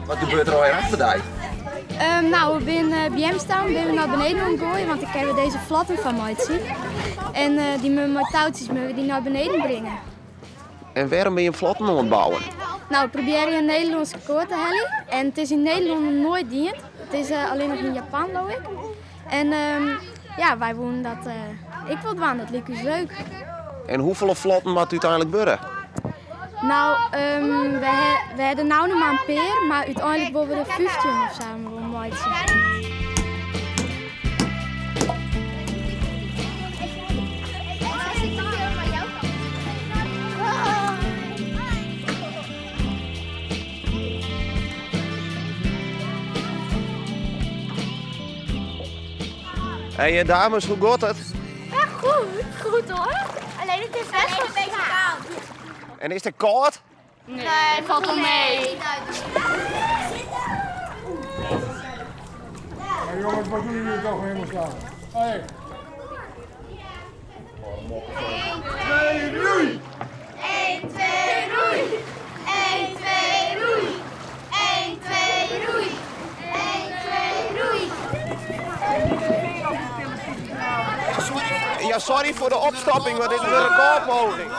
Wat gebeurt der allegear achter dy? No, we binne beamstammen binne we nei beneden oan it goaien, want dêr kinne we dizze flotten fan meitsje. En dy moatte we mei toutsjes moatte we dy nei beneden bringe. En wêrom binne jim flotten oan it bouwen? No, we probearje in Nederlânsk rekôr te heljen. En it is yn Nederlân noch noait dien. It is allinnich yn Japan, leau ik. En ja, wy woenen dat ek wol dwaan. Dat like ús leuk. En hoefolle flotten moat úteinlik wurde? No, we ha der no noch mar in pear, mar úteinlik wolle we der 15 of sa wol meitsje. Hey dames, hoe gaat het? Ja, goed. Goed hoor. Alleen het is best wel een beetje koud. En is het koud? Nee, het valt wel mee. Hey jongens, wat doen jullie toch helemaal staan? Hey. 1, 2, roei! 1, 2, roei! 1, 2, roei! 1, 2, roei! 1, 2, roei! Ja, sorry foar de opstopping, mar dit is in rekôrpoging.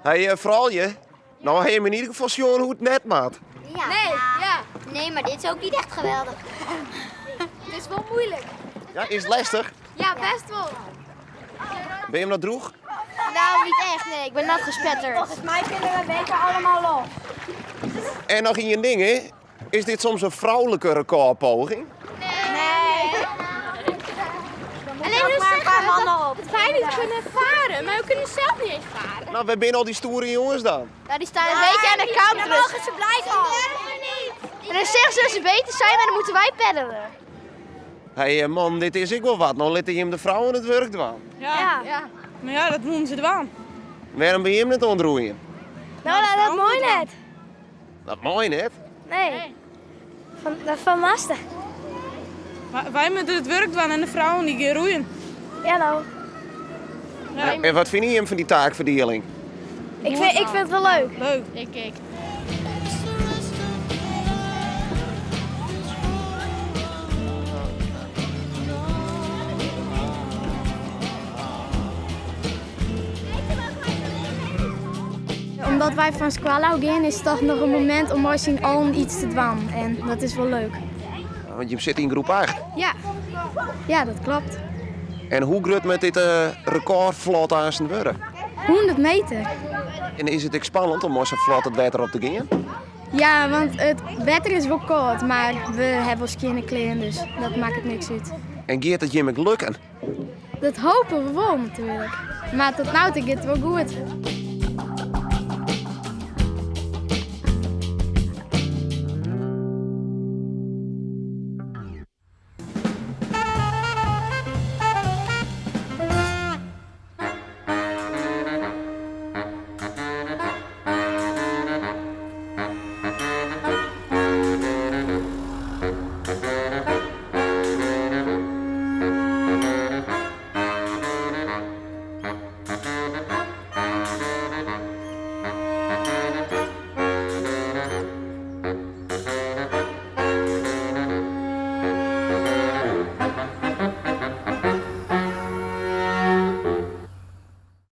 Hey froulju, no ha jim yn ieder gefal sjoen hoe't it net moat. Ja. Nee, ja. Nee, maar dit is ook niet echt geweldig. Het is wel moeilijk. Ja, is it lestich? Ja, best wel. Binne jim noch drûch? Nou, niet echt. Nee, ik ben nat gespetterd. Volgens mij kunnen we beter allemaal los. En noch ien ding, hè? Is dit soms in froulike rekôrpoging? Nee. Alleen ook maar een paar mannen op. dat wij niet kunnen varen, maar we kunnen zelf niet eens varen. No, wêr binne al dy stoere jonges dan? Nou, die staan een beetje aan de kant. Daar Dus. mogen ze blij van. En dan zeggen ze dat ze beter zijn, maar dan moeten wij peddelen. Hé man, dit is ek wol wat. No litte jim de froulju it wurk dwaan. Ja. Ja. Mar ja, dat moatte se dwaan. Wêrom binne jim net oan it roeien? Nou, nou, dat mei net. Dat mei net. Nee. Fan, dat fan master. Mar wy moatte it wurk dwaan en de froulju dy gean roeien. Ja, no. Ja. En wat fine jim fan dy taakferdieling? Ik fyn it wol leuk. Leuk. Ik ek. Omdat wy fan skoalle ôf gean is it toch noch in momint om mei syn allen iets te dwaan. En dat is wol leuk. Want jim sitte yn groep 8. Ja, ja dat kloppet. En hoe grut moat dit rekôrflot aansten wurde? 100 meter. En is it ek spannend om mei sa'n flot it wetter op te gean? Ja, want it wetter is wol kâld, mar we hawwe wol skjinne klean, dus dat makket niks út. En giet it jim ek lukken? Dat hoopje we wol natuerlik. Mar tot no ta giet it wol goed.